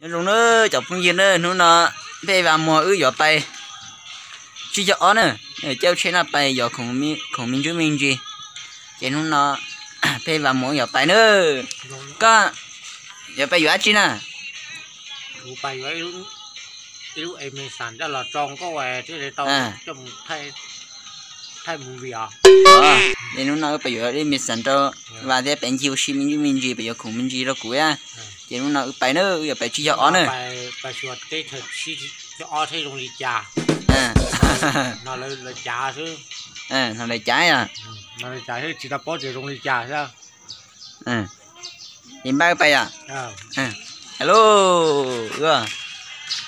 Nyob zoo na cov phooj ywg na, hnub no peb Vas Muas wb yuav pais tsib caug ob na, caij tsheb no pais yos khoom me ntsuj me ntsis, ces hnub no peb Vas Muas wb yuav pais na. Koj yuav pais yuav dab tsi na? Ces hnub no wb pais yuav ib me xas rau Vas thiab pais ncig ua si me ntsuj me ntsis, pais yuav khoom me ntsis rau kuv thiab. Ces hnub no wb pais na, wb yuav pais tsib caug ob na. Hnov lawv cav yog, ces npaj wb pais yom. Hello,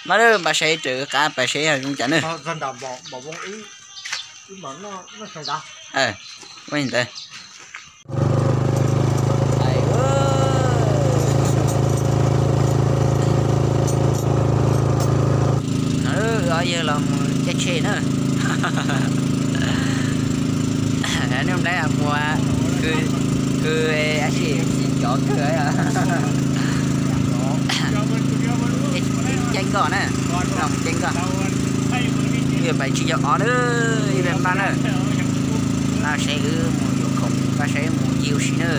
maj lawm, npaj saib raws qab pais saib yog zoo cas na. Ua li ntawd. Ob yawg los mus caij tsheb na. Neb Nplhaib Muas, kwv, kwv, ab tsi, txiv cov kawg. Caij nkoj na, los mus caij nkoj. Wb yuav pais tsib caug ob na, ib pliag npaj na. Npaj saib wb mus yuav khoom, npaj saib wb mus ncig ua si na.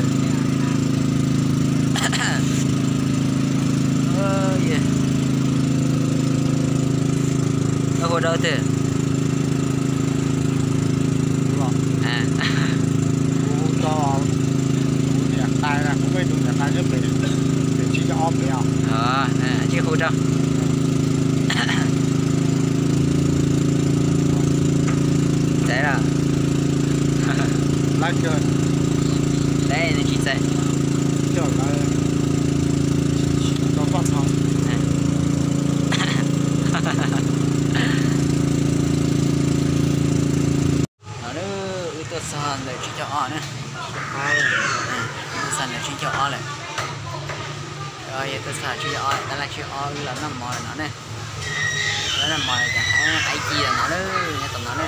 Koj hu rau twg? Tsis hu rau. Txais los? Txais, nws tsis txais. No wb tuaj txog ntawm tsib caug ob na. Tuaj txog ntawm tsib caug ob lawm. Yog tuaj txog tsib caug ob, tab laj tsib caug ob wb los noj mov no ne. Wb los noj mos ces hais qaib ci los no na, nyob tom no na.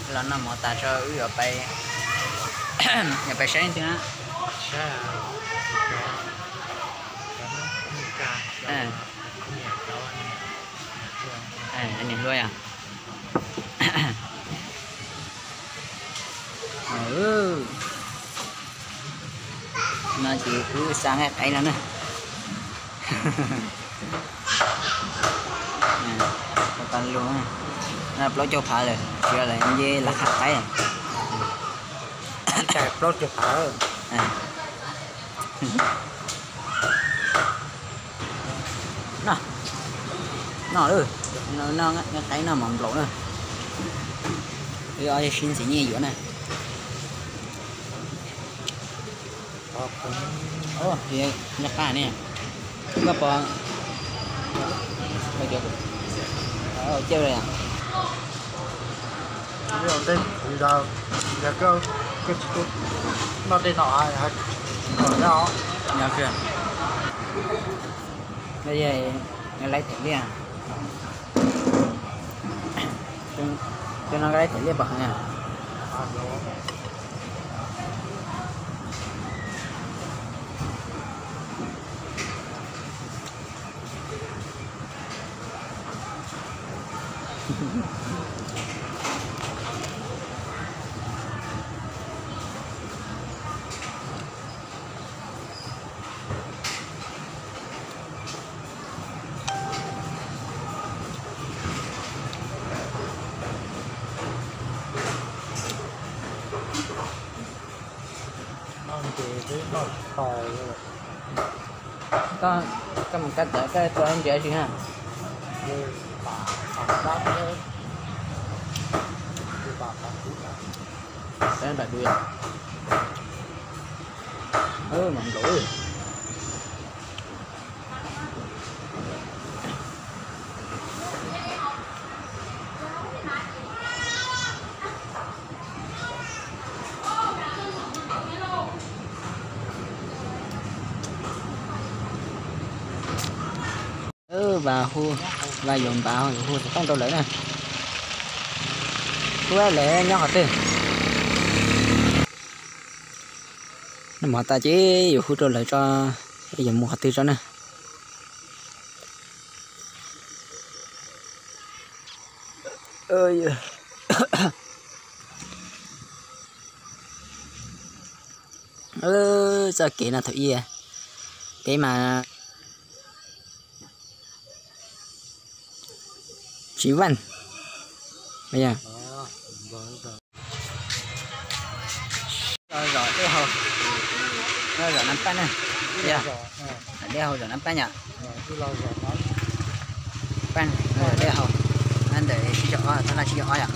Wb los noj mov tas tso wb yuav pais, yuav pais saib leej twg na. Niam hluas yom. No ces wb xa nqaij qaib no na. Tau lus no plaub caug phav lawm, tsis yog lawm nce lam qab qaib. Plaub caug phav. No, no lawm, no qaib no mas nplaum na. Wb ob yawg sib ntxiv nyiaj yuav na. Nyob qab ne, koj pom, caij os. Laib them liaj, cov no laib them liaj pom heev. Koj, koj mus kab tawv koj tua ntsia tsis ha. Peb npam dua. Mam nkaus. Vas hu, Vas yuav npav, yuav hu xov tooj rau lawv na. Hu lawv nyob qhov twg? Noj mov tas ces yuav hu rau lawv tso, yuav mus qhov twg tso na. Txoj kev no thaum ub, kev mas tsis vaj. Zos Dej Haus, zos Nab Paj na. Dej Haus zos Nab Paj yom. Paj, Dej Haus, ntawm tsib caug ob, tab laj tsib caug ob yom.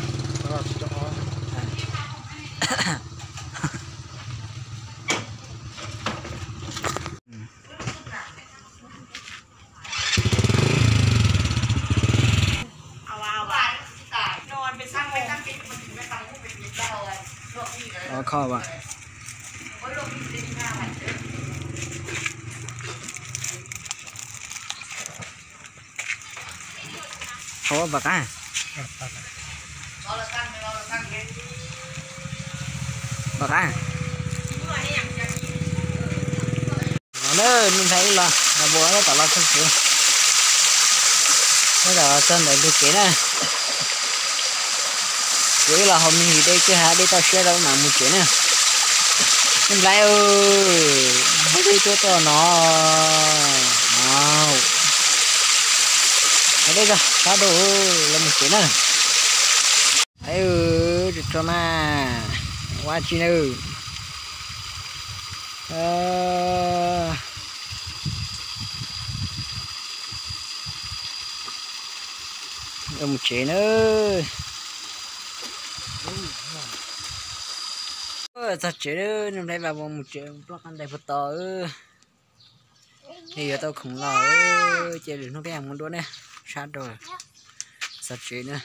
Kho as. Hauv pom qab, pom qab. No na, me ntxhais wb los, los npua wb tom los txog tsev, wb tom los txog ntawm ntug kev na. Ces wb los haus me ntsis dej kiag, dej toj siab rau wb mam mus tsev na. Nplai, hauv dej tuaj toj no. Haus dej tso, sab rau, los mus tsev na. Tus tso mas, ua tsi na. Mus tsev na. Txog tsev, nws hlais vas mus tsev, ploj qab ntais puag tod. Nws yuav tau khoom los, ces lwm hnub peb mam mus dua ne, sab rau. Txog tsev na.